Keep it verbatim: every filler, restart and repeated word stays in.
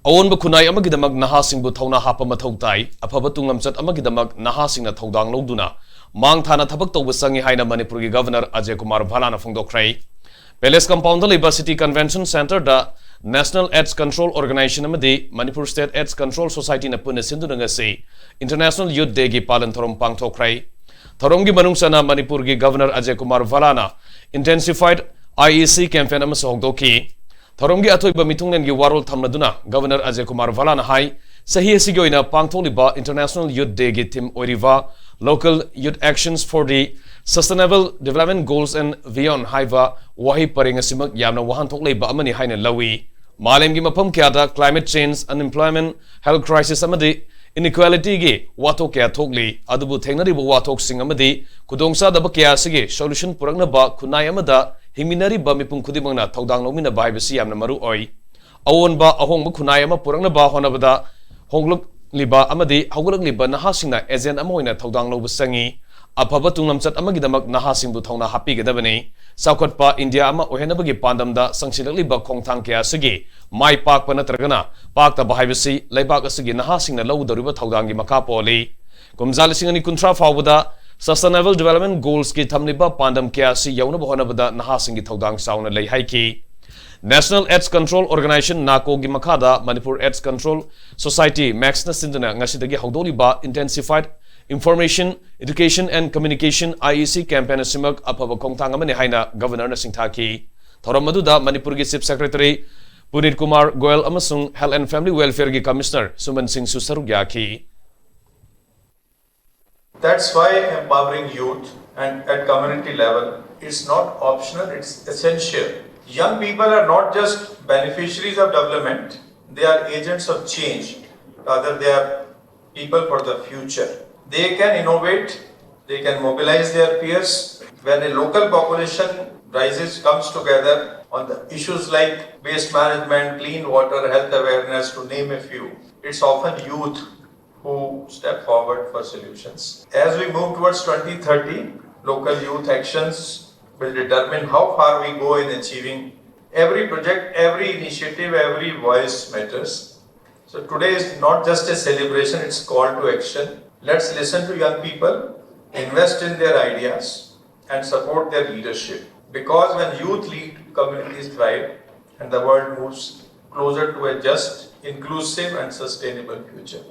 ꯑꯑꯣꯟꯕ ꯈꯨꯟꯅꯥꯏ ꯑꯃꯒꯤꯗꯃꯛ ꯅꯍꯥꯁꯤꯡꯕꯨ ꯊꯧꯅꯥ ꯍꯥꯞꯄ ꯃꯊꯧ ꯇꯥꯏ꯫ ꯑꯐꯕ ꯇꯨꯡꯂꯝꯆꯠ ꯑꯃꯒꯤꯗꯃꯛ ꯅꯍꯥꯁꯤꯡꯅ ꯊꯧꯗꯥꯡ ꯂꯧꯗꯨꯅ ꯃꯥꯡ ꯊꯥꯅ ꯊꯕꯛ ꯇꯧꯕ ꯆꯪꯏ ꯍꯥꯏꯅ ꯃꯅꯤꯄꯨꯔꯒꯤ governor Ajay Kumar ꯚꯥꯂꯥꯅ ꯐꯣꯡꯗꯣꯛꯈ꯭ꯔꯦ꯫ Palace compound ꯂꯩꯕ ꯁꯤꯇꯤ ꯀꯟꯚꯦꯟꯁꯟ ꯁꯦꯟꯇꯔꯗ National AIDS Control Organisation ꯑꯃꯗꯤ Manipur State AIDS Control Societyꯅ ꯄꯨꯟꯅ ꯁꯤꯟꯗꯨꯅ ꯉꯁꯤ International Youth Dayꯒꯤ ꯄꯥꯂꯟ ꯊꯧꯔꯝ ꯄꯥꯡꯊꯣꯛꯈ꯭ꯔꯦ꯫ ꯊꯧꯔꯝꯒꯤ ꯃꯅꯨꯡ ꯆꯟꯅ ꯃꯅꯤꯄꯨꯔꯒꯤ ꯒꯚꯔꯅꯔ ꯑꯖꯌ ꯀꯨꯃꯥꯔ ꯚꯥꯂꯥꯅ Intensified IEC campaign ꯑꯃꯁꯨ ꯍꯧꯗꯣꯛꯈꯤ꯫ ꯊꯧꯔꯝꯒꯤ ꯑꯊꯣꯏꯕ ꯃꯤꯊꯨꯡꯂꯦꯟꯒꯤ ꯋꯥꯔꯣꯜ ꯊꯝꯂꯗꯨꯅ ꯒꯚꯔꯅꯔ ꯑꯖꯌ ꯀꯨꯃꯥꯔ ꯚꯥꯂꯥꯅ ꯍꯥꯏ, ꯆꯍꯤ ꯑꯁꯤꯒꯤ ꯑꯣꯏꯅ ꯄꯥꯡꯊꯣꯛꯂꯤꯕ International Youth Dayꯒꯤ theme ꯑꯣꯏꯔꯤꯕ Local Youth Actions for the Sustainable Development Goals and Beyond ꯍꯥꯏꯕ ꯋꯥꯍꯩ ꯄꯔꯦꯡ ꯑꯁꯤꯃꯛ ꯌꯥꯝꯅ ꯋꯥꯍꯟꯊꯣꯛ ꯂꯩꯕ ꯑꯃꯅꯤ ꯍꯥꯏꯅ ꯂꯧꯏ꯫ ꯃꯥꯂꯦꯝꯒꯤ ꯃꯐꯝ ꯀꯌꯥꯗ climate change, unemployment, health crisis ꯑꯃꯗꯤ inequalityꯒꯤ ꯋꯥꯊꯣꯛ ꯀꯌꯥ ꯊꯣꯛꯂꯤ꯫ ꯑꯗꯨꯕꯨ ꯊꯦꯡꯅꯔꯤꯕ ꯋꯥꯊꯣꯛꯁꯤꯡ ꯑꯃꯗꯤ ꯈꯨꯗꯣꯡꯆꯥꯗꯕ ꯀꯌꯥ ꯑꯁꯤꯒꯤ solution ꯄꯨꯔꯛꯅꯕ ꯈꯨꯟꯅꯥꯏ ꯑꯃꯗ ꯍꯤꯡꯃꯤꯟꯅꯔꯤꯕ ꯃꯤꯄꯨꯝ ꯈꯨꯗꯤꯡꯃꯛꯅ ꯊꯧꯗꯥꯡ ꯂꯧꯃꯤꯟꯅꯕ ꯍꯥꯏꯕꯁꯤ ꯌꯥꯝꯅ ꯃꯔꯨ ꯑꯣꯏ꯫ ꯑꯑꯣꯟꯕ ꯑꯍꯣꯡꯕ ꯈꯨꯟꯅꯥꯏ ꯑꯃ ꯄꯨꯔꯛꯅꯕ ꯍꯣꯠꯅꯕꯗ ꯍꯣꯡꯂꯛꯂꯤꯕ ꯑꯃꯗꯤ ꯍꯧꯒꯠꯂꯛꯂꯤꯕ ꯅꯍꯥꯁꯤꯡꯅ agent ꯑꯃ ꯑꯣꯏꯅ ꯊꯧꯗꯥꯡ ꯂꯧꯕ ꯆꯪꯏ꯫ ꯑꯐꯕ ꯇꯨꯡꯂꯝꯆꯠ ꯑꯃꯒꯤꯗꯃꯛ ꯅꯍꯥꯁꯤꯡꯕꯨ ꯊꯧꯅꯥ ꯍꯥꯞꯄꯤꯒꯗꯕꯅꯤ꯫ ꯆꯥꯎꯈꯠꯄ ꯏꯟꯗꯤꯌꯥ ꯑꯃ ꯑꯣꯏꯍꯟꯅꯕꯒꯤ ꯄꯥꯟꯗꯝꯗ ꯆꯪꯁꯤꯜꯂꯛꯂꯤꯕ ꯈꯣꯡꯊꯥꯡ ꯀꯌꯥ ꯑꯁꯤꯒꯤ ꯃꯥꯏ ꯄꯥꯛꯄ ꯅꯠꯇ꯭ꯔꯒꯅ ꯄꯥꯛꯇꯕ ꯍꯥꯏꯕꯁꯤ ꯂꯩꯕꯥꯛ ꯑꯁꯤꯒꯤ ꯅꯍꯥꯁꯤꯡꯅ ꯂꯧꯒꯗꯧꯔꯤꯕ ꯊꯧꯗꯥꯡꯒꯤ ꯃꯈꯥ ꯄꯣꯜꯂꯤ꯫ ꯀꯨꯝꯖꯥ ꯂꯤꯁꯤꯡ ꯑꯅꯤ ꯀꯨꯟꯊ꯭ꯔꯥ ꯐꯥꯎꯕꯗ Sustainable Development Goalsꯀꯤ ꯊꯝꯂꯤꯕ ꯄꯥꯟꯗꯝ ꯀꯌꯥ ꯑꯁꯤ ꯌꯧꯅꯕ ꯍꯣꯠꯅꯕꯗ ꯅꯍꯥꯁꯤꯡꯒꯤ ꯊꯧꯗꯥꯡ ꯆꯥꯎꯅ ꯂꯩ ꯍꯥꯏꯈꯤ꯫ National AIDS Control Organisation, NACOꯒꯤ ꯃꯈꯥꯗ Manipur AIDS Control Society, MACSꯅ ꯁꯤꯟꯗꯨꯅ ꯉꯁꯤꯗꯒꯤ ꯍꯧꯗꯣꯛꯂꯤꯕ Intensified Information, Education and Communication, IEC campaign ꯑꯁꯤꯃꯛ ꯑꯐꯕ ꯈꯣꯡꯊꯥꯡ ꯑꯃꯅꯤ ꯍꯥꯏꯅ ꯒꯚꯔꯅꯔꯅ ꯁꯤꯡꯊꯥꯈꯤ꯫ ꯊꯧꯔꯝ ꯑꯗꯨꯗ ꯃꯅꯤꯄꯨꯔꯒꯤ Chief Secretary ꯄꯨꯅꯤꯠ ꯀꯨꯃꯥꯔ ꯒꯣꯌꯜ ꯑꯃꯁꯨꯡ Health and Family Welfareꯒꯤ Commissioner ꯁꯨꯃꯟ ꯁꯤꯡꯁꯨ ꯁꯔꯨꯛ ꯌꯥꯈꯤ꯫ That's why empowering youth and at community level is not optional, it's essential. Young people are not just beneficiaries of development, they are agents of change. Rather, they are people for the future. They can innovate, they can mobilize their peers. When a local population rises, comes together on the issues like waste management, clean water, health awareness, to name a few, it's often youth who step forward for solutions. As we move towards twenty thirty, local youth actions will determine how far we go in achieving every project, every initiative, every voice matters. So today is not just a celebration, it's call to action. Let's listen to young people, invest in their ideas, and support their leadership. Because when youth lead, communities thrive, and the world moves closer to a just, inclusive, and sustainable future.